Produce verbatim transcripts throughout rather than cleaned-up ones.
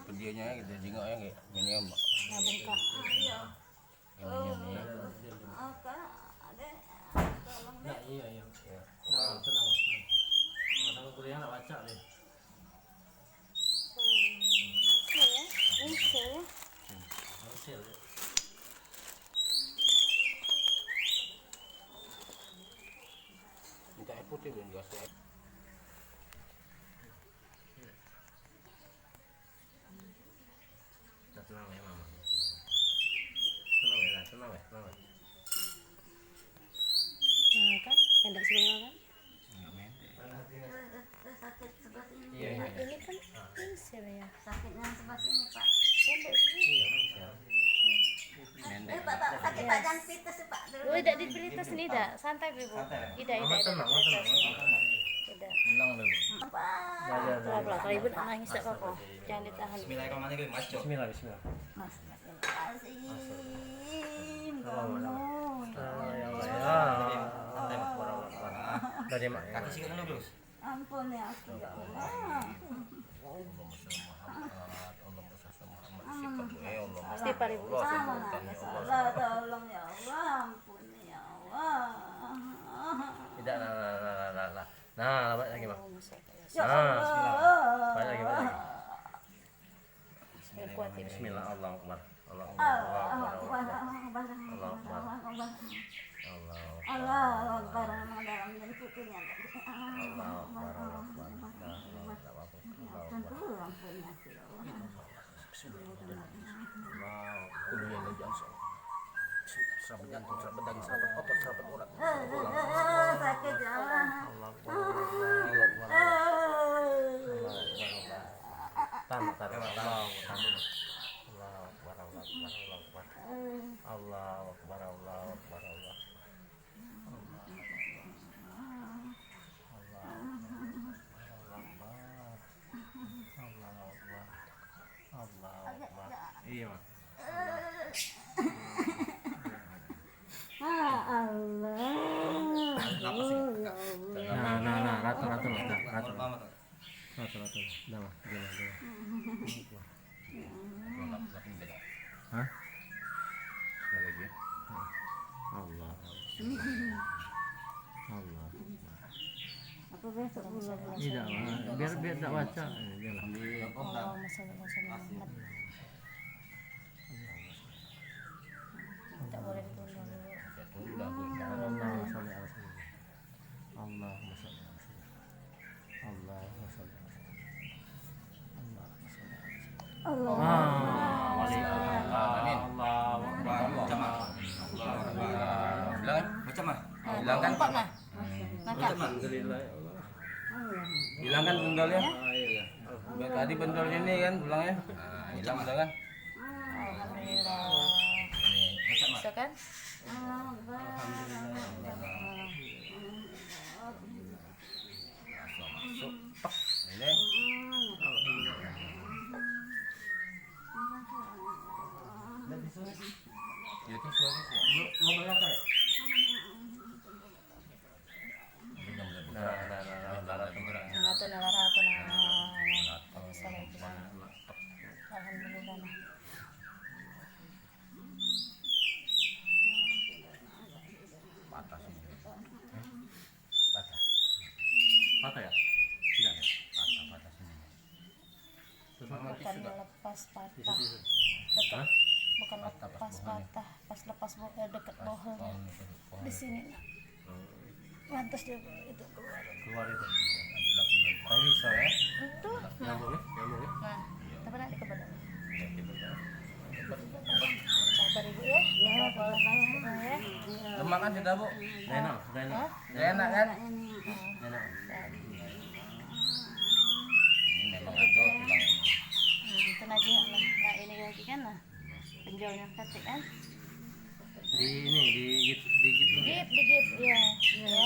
Videonya ya, kita jenguk ya, kayak minion. Nah, bengkak. Yang minion ni. Nah, iya, iya. Nah, tenang, Mas. Sama-sama kuliah nak baca deh. Ini ya. Ini ya. Harus ya. Minta air putih belum jelas ya. Nah, tenang ya, Mama. Tenang ya, nah, tenang ya, tenang ya. Nah, kan? Pendek sebelah kan? Enggak mendek. Iya, iya. Ini kan pincir ya. Sakitnya sebelah sini, Pak. Pendek sini. Iya, Mas, ya. Mendek. Eh, Pak, Pak, sakit, Pak, jangan pites, Pak. Oh, tidak dipelintas ni, dah. Santai, Bu. Santai. Tidak, Mama tidak, tidak tenang, Mama dipelintas tenang, ini. Mama tenang. Tidak. Tenang dulu. Apa? Dah, dah, dah. Pelan-pelan. Kalau ibu nak nangis, tak apa-apa. Jangan ditahan. Bismillahirrahmanirrahim. Masuk. Bismillah, bismillah. Astagfirullahaladzim, kamu. Ya Allah, ya Allah. Dari mak. Kaki sikit dulu, Gus. Ampuni aku, ya Allah. Allahumma sholli Muhammad, Allahumma sholli Muhammad. Istighfar, ya Allah. Istighfar, Ibu. Sama nak salah, tolong, ya Allah, ampuni, ya Allah. Tidak, nah, nah, nah. Nah, balik lagi, Bang. Ya Allah. Balik lagi, balik lagi. Yang kuat ini. Bismillah, Allahu Akbar. Allahu Akbar. Allahu Akbar. Allahu Akbar. Allahu Akbar. Allahu Akbar. Allahu Akbar. Allahu Akbar. Allahu Akbar. Allahu Akbar. Allahu Akbar. Allahu Akbar. Allahu Akbar. Allahu Akbar. Allahu Akbar. Allahu Akbar. Allahu Akbar. Serabut jantung, serabut daging, serabut otot, serabut urat, serabut tulang. Sakit, ya Allah. Allahu Akbar. Allahu Akbar. Allahu Akbar. Tahan, tahan. Allahu Akbar. Allahu Akbar, Allahu Akbar, Allahu Akbar. Allahu Akbar, Allahu Akbar, Allah. Allahu Akbar. Allahu Akbar. Allahu Akbar. Allahu Akbar. Iya, Mak. Ah, Allah. Napas ini. Ya Allah. Nah, nah, nah, rata, rata, rata, rata. Rata, rata. Dah, Mak. Dah, dah, dah. Hah? Sekali lagi ya. Allah. Allah. Apa besok dulu? Tidak, Mak. Biar, biar tak baca. Eh, biarlah. Allahumma sholli ala Muhammad. Tak boleh ditunda dulu. Allahumma sholli ala Muhammad. Allahumma sholli ala Muhammad. Allahumma sholli ala Muhammad. Allahumma sholli ala Muhammad. Allah. Ah, waalaikumsalam. Amin. Allahu Akbar. Allahu Akbar. Allahu Akbar. Bilang, eh? Macam mana? Bilang kan? Nampak, Mas? Nampak. Alhamdulillah, ya Allah. Bilang kan bendolnya? Ah, iya. Tadi bendolnya ni kan, bilang ya? Ah, hilang dah kan? Alhamdulillah. Ini, macam mana? Bisa kan? Alhamdulillah. Langsung masuk. Tek. Ini. Ya, itu suara sih. Lu, lu berapa ya? Nah, nah, nah, nah, nah, nah, nah. Nah, tu nah, nah, tu nah. Alhamdulillah, nah. Patah sini. Patah. Patah ya? Tidak. Patah, patah sini. Bukan lepas patah. Deket. Hah? Bukan lepas patah. Pas lepas bo-, eh, deket bohong. Di sini, nah. Lantas dia itu keluar. Keluar itu. Tapi bisa ya? Itu. Nyambung ya? Nyambung ya? Nah, tapi nanti ke badan. Sabar, Ibu, ya. Ya, sabar, ya. Lemak kan sudah, Bu? Sudah enak, sudah enak. Hah? Sudah enak kan? Sudah enak. Ini memang ada tulang. Hmm, itu lagi, nah, nah, ini lagi kan, nah. Penjualnya cantik kan? Di ini, di git, di git dulu ya? Digit, digit, iya. Iya.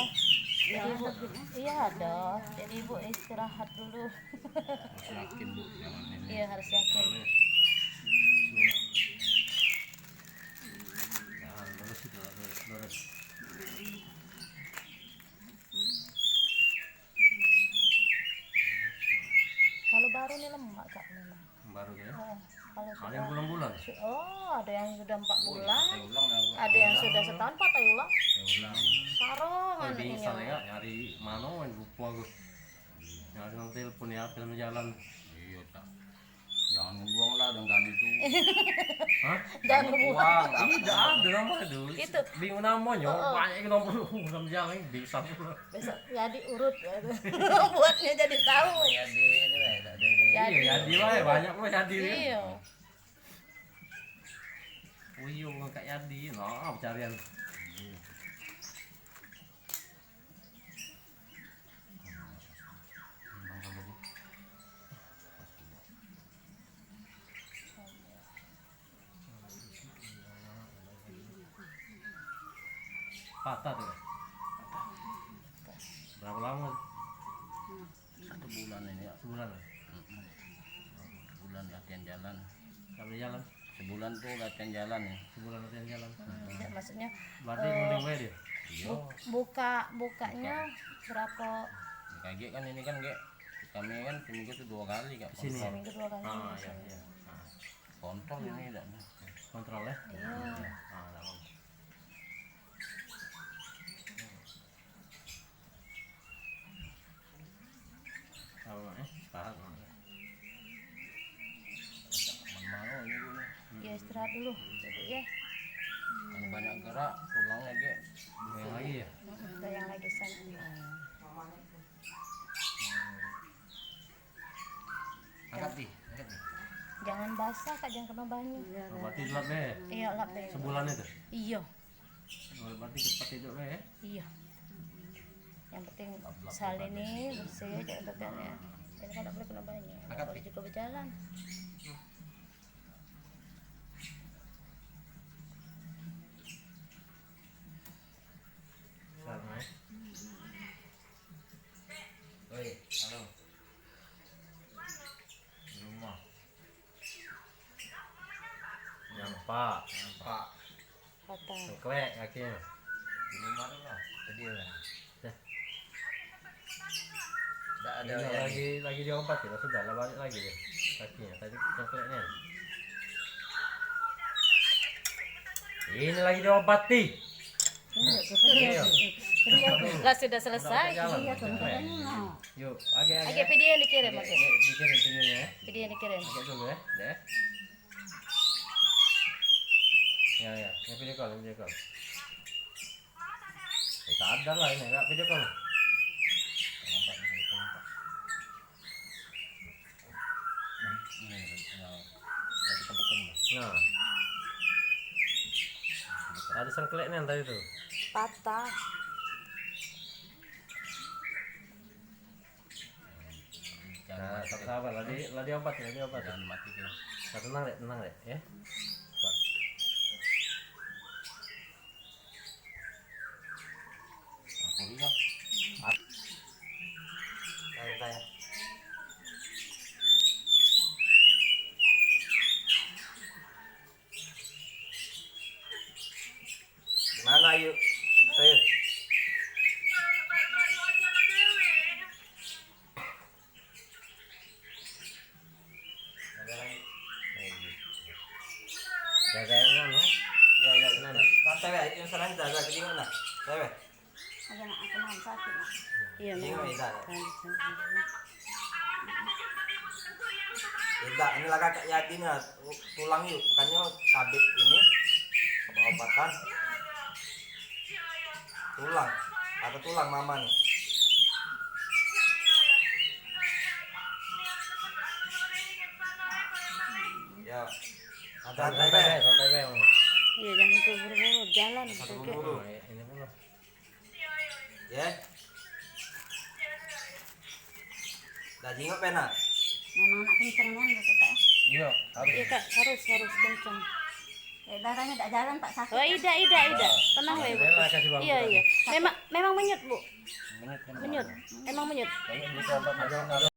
Jadi ibu, iya ada. Jadi ibu istirahat dulu. Harus yakin, Bu, jangan ini. Iya, harus yakin. Jangan ini. Jangan lurus itu, lurus, lurus. Kalau Baru ni lemak, Kak, memang. Baru ya. Oh, kalau ada yang sudah bulan-bulan. Su-, oh, ada yang sudah empat bulan. Ada yang sudah setahun, patah ulang. Ulang. Sarong. Oh, anak bisa ini. Ya, nyari mano, lupa aku. Nyari nang telepon ya, film jalan. Iya, tak. Jangan ngebuang lah dengan itu. Hah? Jangan ngebuang. Ini dah ada nama tu. Itu. Bingung namanya. Heeh. Banyak yang nomor, belum jalan, bisa pula. Besok jadi urut ya. Buatnya jadi tahu. Jadi ini lah, tak ada ini. Jadi. Iya, jadi lah, banyak pula jadi. Iya. Uyung kak jadi, nah, pencarian. Patah tuh. Berapa lama? Satu bulan ini ya. Sebulan. Bulan latihan jalan. Sampai jalan. Sebulan tuh latihan jalan ya. Sebulan latihan jalan. Hmm. Ya, maksudnya, berarti eh, mending wae dia. Iya. Bu-, buka, bukanya berapa? Kaget kan ini kan, Gek. Kami kan seminggu tuh dua kali, Kak. Sini. Seminggu dua kali. Ah, iya, iya. Ah. Kontrol ini, Kak. Kontrol ya? Iya. Ah, tak apa. Apa, Mak, eh? Sepahat, Mak. Mau ini dulu. Ya, istirahat dulu, Ibu, ya. Yang banyak gerak, tulangnya, Gek. Goyang lagi ya? Mm-mm, goyang lagi sana. Angkat, Ti. Angkat, Ti. Jangan basah, Kak, jangan kena banyu. Oh, berarti lap, eh? Iya, lap, eh. Sebulan itu? Iya. Oh, berarti cepat hidup, eh? Iya. Yang penting sehari ini bersih, jangan tekan ya. Ini kan tak boleh kena banyu. Angkat, Ti. Boleh juga berjalan. Salam, eh. Oi, halo. Di rumah. Nyampak. Nyampak. Patah. Sengklek kakinyo. Di rumah tu lah. Sedih lah. Dah. Dak ada. Ini lagi, lagi diobati lah, sudah lah, balik lagi dia. Kakinyo tadi sengklek ni. Ini lagi diobati. Iya. Lah sudah selesai. Udah, udah jalan. Iya, teman-teman. Yuk, agak, agak. Agak video yang dikirim, agak. Agak, dikirim videonya ya. Video yang dikirim. Agak dulu ya, deh. Ya, ya, ini video call, video call. Eh, sadar lah ini, agak video call. Nah. Ada sengklek nih tadi tuh. Patah. Nah, sabar, sabar. Lagi, lagi obat, lagi obat. Jangan mati, Bro. Nah, tenang, Dek, tenang, Dek, ya. Sabar. Aku juga. Sayang, sayang. Gimana, Ayu? Ayu. Jaga yang mana? Ya, ya, ya. Santai, Ayu. Yang sana jaga, jadi mana? Santai. Aja nak aku nahan sakit, Mak. Iya, Mak. Iya, Mak. Idak, ini lah kakak Yadi nih, tulang yuk. Bukannya tabib ini, obat-obatan. Tulang, ada tulang mama nih. Ya, santai, santai, santai, santai, Bang. Iya, jangan buru-buru jalan. Satu buru. Ini pun. Ya. Dah jingok pena. Memang nak kenceng kan, betul tak? Iya, harus. Iya, Kak, harus, harus kenceng. Eh, darahnya tak jalan, tak sakit. Oh, idak, idak, idak. Tenang wae, Bu. Iya, iya. Memang, memang menyut, Bu. Menyut, menyut. Emang menyut. Kalau bisa obat